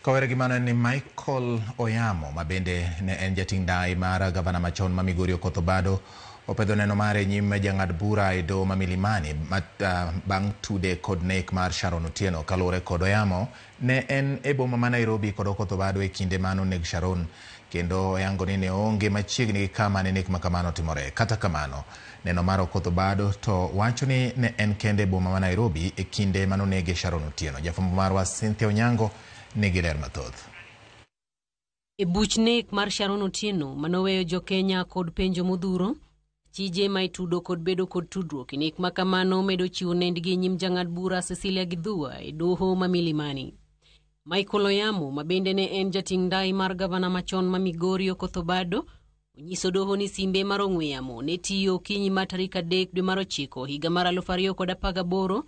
Kowere gi mano en ni Michael Oyamo ma bende ne en jating' ndai mar gavana machon ma Migori Okoth Obado opedho neno mare e nyim jang'ad bura e doho ma Milimani bang' tude kod nek mar Sharon Otieno. Kaluwore kod Oyamo, ne en e boma ma Nairobi kod Okoth Obado e kinde mane oneg Sharon kendo oyango ni ne oonge machiegni gi kama ne nek ma kamano otimore. Kata kamano, neno mar Okoth Obado to wacho ni ne en kende e boma ma Nairobi e kinde mane onege Sharon Otieno. Jafwambo marwa Cynthia Onyango nigi ler mathoth. E buch nek mar Sharon Otieno manoweyo jo-Kenya kod penjo modhuro, chije ma itudo kod bedo kod tudruok e nek ma kamano medo chiwo nendgi e nyim jang'ad bura Cecilia Githua e doho ma Milimani. Michael Oyamo ma bende ne en jating' ndai mar gavana machon ma Migori Okoth Obado onyiso doho ni simbe mar ong'we yamo ne tiyo okinyi mar tarik 3 dwe mar 9 higa mar 2018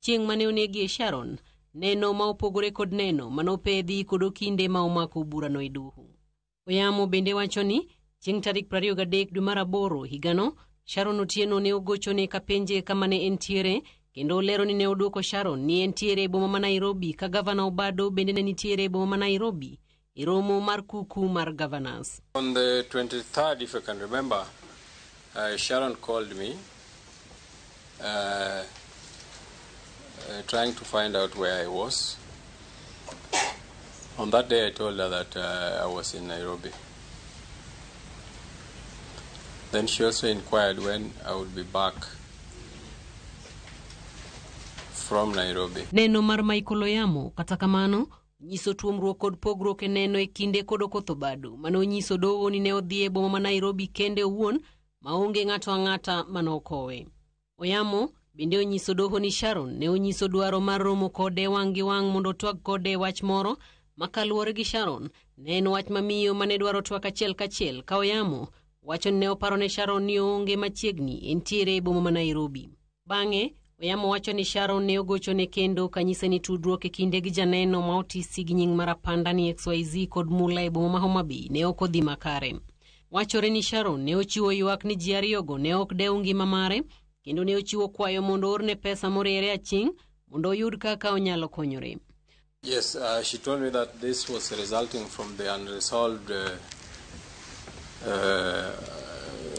chieng' mane onegie Sharon, neno ma opogore kod neno manopedhi kod okinde ma omako burano e doho. Oyamo bende wacho ni chieng' tarik 23 dwe mar 8 higano, Sharon Otieno ne ogochone kapenje kama ne entiere kendo olero ni ne odwoko Sharon ni entiere e boma ma Nairobi ka gavana Obado bende ne nitiere e boma ma Nairobi e romo mar kuku mar governors. On the 23rd, if I can remember, Sharon called me trying to find out where I was. On that day, I told her that I was in Nairobi. Then she also inquired when I would be back from Nairobi. Neno mar Michael Oyamo, kata kamano, nyiso tuomruok kod pogruok e neno e kinde kod Okoth Obado mane onyiso doho ni ne odhi e boma ma Nairobi kende owuon maonge ng'ato ang'ata manokowe. Oyamo bende onyiso doho ni Sharon ne onyiso dwaro mar romo kode wang' gi wang' mondo otwag kode e wach moro ma kaluwore gi Sharon ne en wach mamiyo mane dwaro twak achiel kachiel ka Oyamo wacho ni ne oparo ne Sharon ni oonge machiegni entiere e boma ma Nairobi. Bang'e, Oyamo wacho ni Sharon ne ogochone kendo kanyise ni tudruok e kinde gi janeno ma otisi gi nying mar apanda ni XYZ kod mula e boma ma Homa Bay ne ok odhi makare. Wachore ni Sharon ne ochiwo ywak ni ji ariyogo ne ok dew ngima mare kendo ne ochiwo kwayo mondo oorne pesa moriere aching' mondo oyud kaka onyalo konyore. Yes, she told me that this was resulting from the unresolved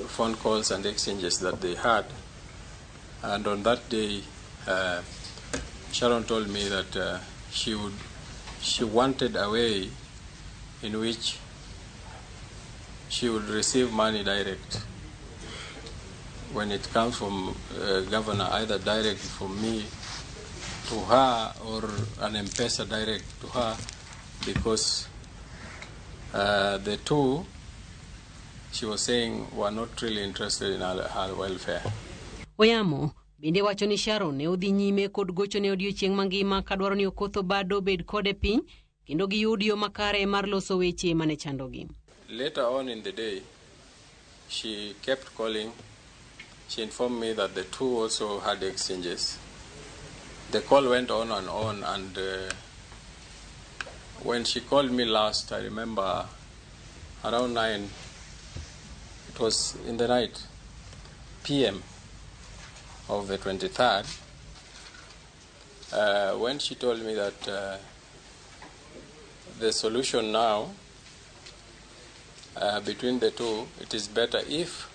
phone calls and exchanges that they had. And on that day, Sharon told me that she wanted a way in which she would receive money direct. When it comes from governor, either direct from me to her or an M-Pesa direct to her, because the two, she was saying, were not really interested in her welfare. Oyamo bende wacho ni Sharon ne odhi nyime kod gochone odiochieng' mangima kadwaro ni Okoth Obado obed kode piny kendo giyud yo makare mar loso weche mane chandogi. Later on in the day, she kept calling. She informed me that the two also had exchanges. The call went on and on, and when she called me last, I remember around 9, it was in the night, PM of the 23rd, when she told me that the solution now between the two, it is better if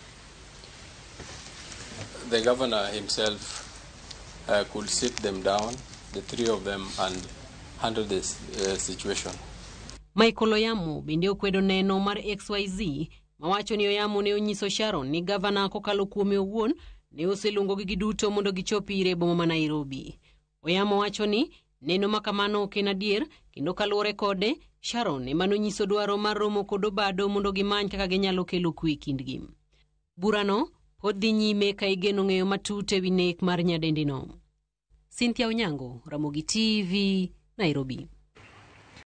the governor himself could sit them down, the three of them, and handle this situation. Michael Oyamo bende okwedo neno mar XYZ mawacho ni Oyamo ne onyiso Sharon ni gavana kokalo kuome owuon ne oseluongogi giduto mondo gichop ire e boma ma Nairobi. Oyamo wacho ni neno ma kamano ok en adier kendo kaluwore kode, Sharon ema nonyiso dwaro mar romo kod Obado mondo gimany kaka ginyalo kelo kwe e kindgi. Burano pod dhi nyime ka igeno ng'eyo matut ewi nek mar nyadendino. Cynthia Onyango, Ramogi TV, Nairobi.